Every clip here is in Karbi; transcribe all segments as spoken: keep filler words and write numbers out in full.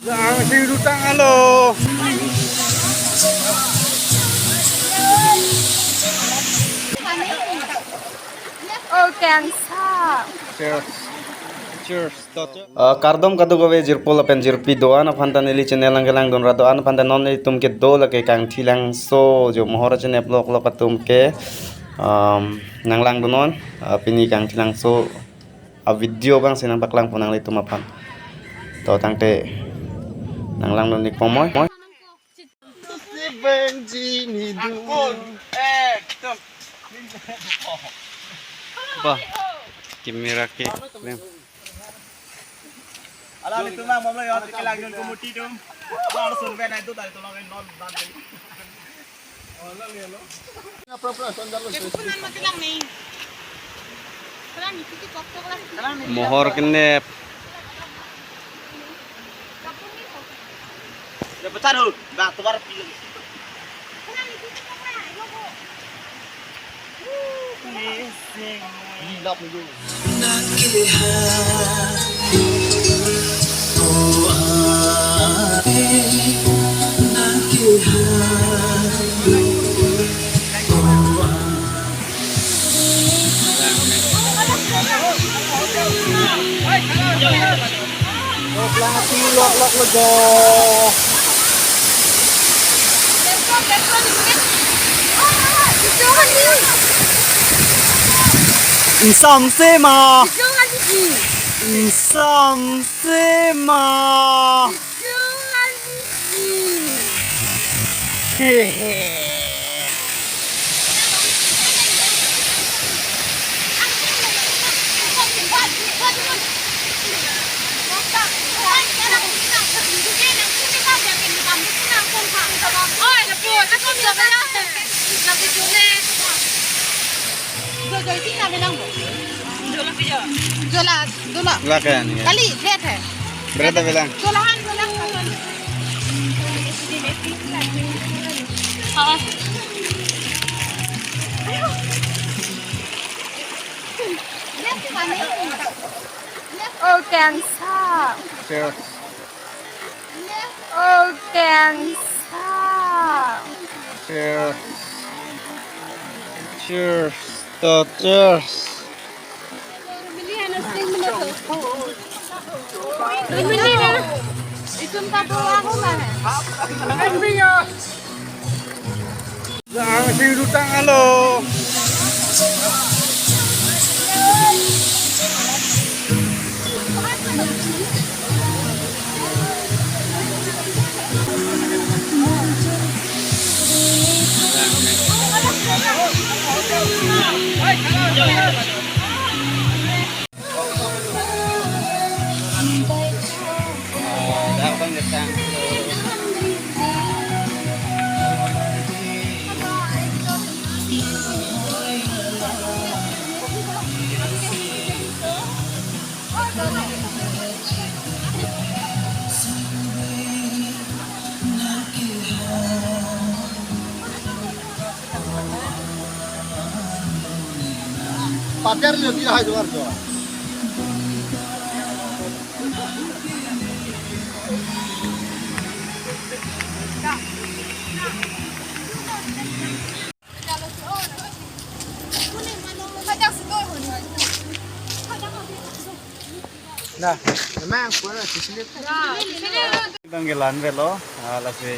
Angsing dutang alo. Oh, kangsa. Cheers. Cheers. To, cheers. Eh, kardom kadokave jirpo lapen jirpi do-an aphan ta neli channel nangkelangdun ra do-an aphan ta non nelitum kedo lake Kangthilangso jo Mohor channel vlog lo atum ke, um, nanglangdunnon, eh, pini Kangthilangso a video abang si nangpaklangpo nanglitum aphan. To tangte nanglangdun-ik pon moi. Bah, camera ke. Alanglitum abang bomlo yo, kelangdun committee atum. Langsung ben itu tadi tolong non. Mohor kenep. Insam sema. Insam sema. Jola, jola. Jola kaya ni? Kali, bread hai. Bread avelang. Jola han, jola han. Oh, kangsa. Cheers. Oh, kangsa. Cheers. Cheers. To, cheers. Angsing dutang alo. Pader le dia hai dolar jo. Nah, memang kurang sisili. Bang gelan velo, ah, lasi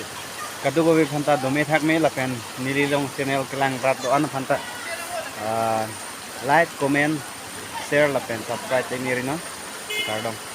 kadokave aphan ta dome thakme lapen neli along channel kelang rat do-an aphan ta, ah, like, comment, share lapen subscribe te neri no. Kardom.